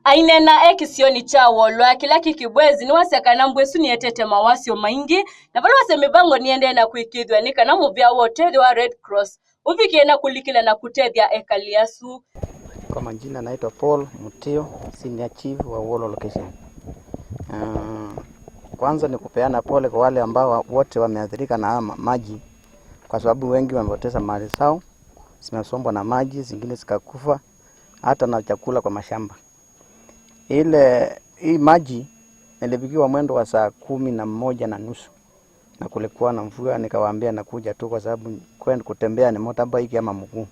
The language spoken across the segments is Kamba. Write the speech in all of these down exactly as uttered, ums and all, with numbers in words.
Aineena e kĩsionĩ kya Wolwa, kĩla kĩ Kibwezi, nĩwasya kana mbua ĩsu nĩyĩetete mawasyo maingĩ, na vala wasya mĩvango nĩyĩendee na kwĩkĩĩthw'a nĩ kana mũvea wa ũtethyo wa Red Cross ũvikie na kũlikĩla na kũtethya ekali asu. Kwa majina naitwa Paul Mutio, Senior Chief wa Wolwa Location. Ah, kwanza ni kupeana pole kwa wale ambao wa-, wote wameathirika na haya ma-, maji, kwa sababu wengi wamepoteza mali zao, zimesombwa na maji, zingine zikakufa, hata na chakula kwa mashamba. Ile, hii maji nilipigiwa mwendo wa saa kumi na moja na nusu, na kulikuwa na mvua, nikawaambia nakuja tu kwa sababu kwenda kutembea ni motorbike ama mguu.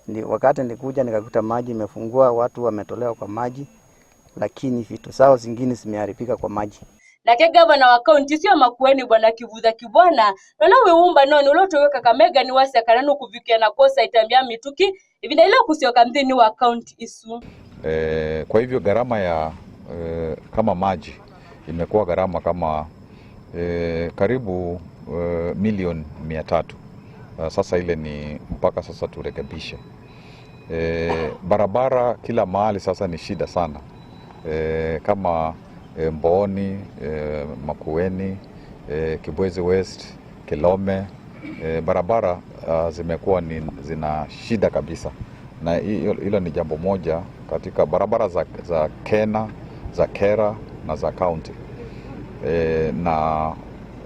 Ndi-, wakati nilikuja nikakuta maji imefungua, watu wametolewa kwa maji, lakini vitu zao zingine zimeharibika kwa maji. Nake ngavana wa kaunti ĩsu ya Makueni, Bwana Kivutha Kibwana, na ũla wĩ ũmbanonĩ ũla ũtũĩwe Kakamega, nĩwasya kana nũkũvikĩa na kwosa ĩtambya ya mĩtũkĩ ĩvinda yĩla ũkũsyoka nthĩnĩ wa kaunti ĩsu. Eh, kwa hivyo gharama ya, eh, kama maji imekuwa gharama kama, eh, karibu, eh, milioni mia tatu. Ah, sasa ile ni mpaka sasa turekebishe. Eh, barabara kila mahali sasa ni shida sana. Eh, kama, eh, Mbooni, eh, Makueni, eh, Kibwezi West, Kilome, eh, barabara, ah, zimekuwa ni, zina shida kabisa. Na hi-, hilo ni jambo moja katika barabara za, za Kena, za Kera na za county. Eh, na,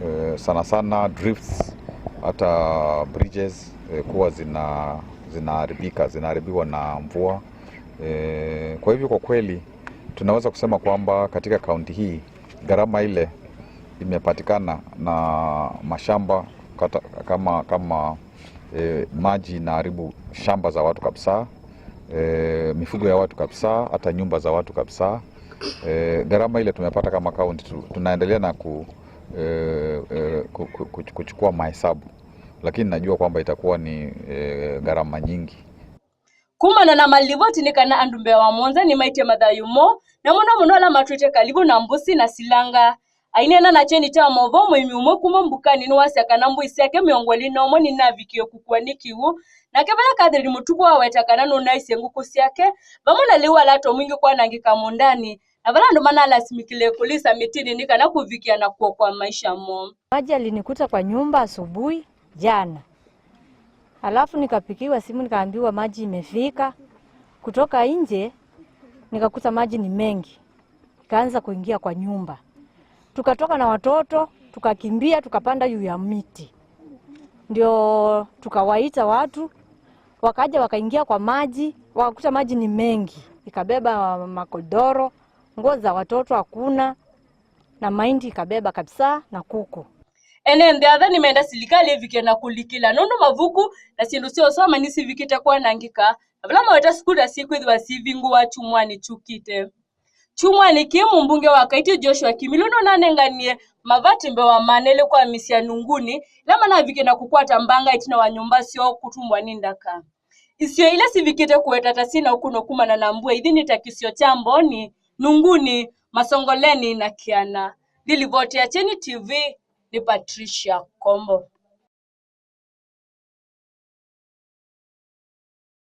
eh, sana sana drifts, hata bridges, eh, kuwa zina, zinaharibika, zinaharibiwa na mvua. Eh, kwa hivyo kwa kweli tunaweza kusema kwamba katika kaunti hii gharama ile imepatikana na mashamba kata, kama, kama, eh, maji inaharibu shamba za watu kabisa, eh, mifugo ya watu kabisa, hata nyumba za watu kabisa. Eh, gharama ile tumepata kama kaunti tu, tunaendelea na ku, eh, eh, ku, ku, ku, kuchukua mahesabu, lakini najua kwamba itakuwa ni, eh, gharama nyingi. Kumana na malivoti nĩ kana andũ mbee wa mũonza nĩmaĩtye mathayũ moo, na mũno mũno ala matwĩte kalivũ na mbũsĩ na silanga. Aineena na kyeni kya maũvoo, mũĩmi ũmwe kuma Mbukani nĩwasya kana mbũi syake mĩongo ĩlĩ na ũmwe nĩnavikie kũkua nĩ kĩw'ũ. Nake vala Catherine Mũtuku waweta kana nũnaisye ngũkũ syake vamwe na lĩu alato mwingĩ kwanangĩka mũũndanĩ, na vala andũ manalasimĩkile kũlisa mĩtĩnĩ nĩ kana kũvikĩa na kuokoa maisha moo. Maji yalinikuta kwa nyumba asubuhi jana. Alafu nikapigiwa simu nikaambiwa maji imefika. Kutoka nje, nikakuta maji ni mengi. Ikaanza kuingia kwa nyumba. Tukatoka na watoto, tukakimbia, tukapanda juu ya miti. Ndio tukawaita watu, wakaja wakaingia kwa maji, wakakuta maji ni mengi. Ikabeba magodoro, nguo za watoto hakuna, na mahindi ikabeba kabisa na kuku. Ene nthĩ athe nĩmenda silikalĩ ĩvike na kũlikĩla nũndũ mavuku na syĩndũ sya ũsoma nĩsivikĩte kwanangĩka, na vala maweta sukulu ta sikwĩthĩwa sivingũwa kyumwanĩ kyũkĩte. Kyumwanĩ kĩĩ, mũmbunge wa Kaitũ Joshua Kimilu nũnanenganie mavati mbee wa maana elĩ kwa mĩsyĩ ya Nunguni ĩla manavikie na kũkwata mbanga ĩtina wa nyũmba syoo kũtumbwa nĩ ndaka. Isio ila sivikĩte kũweta ta syĩna ũkũno kumana na mbua ithi nĩ ta kĩsio kya Mbooni, Nunguni, Masongoleni na Kiana. Nĩ livoti ya Kyeni T V, nĩ Patricia Kombo.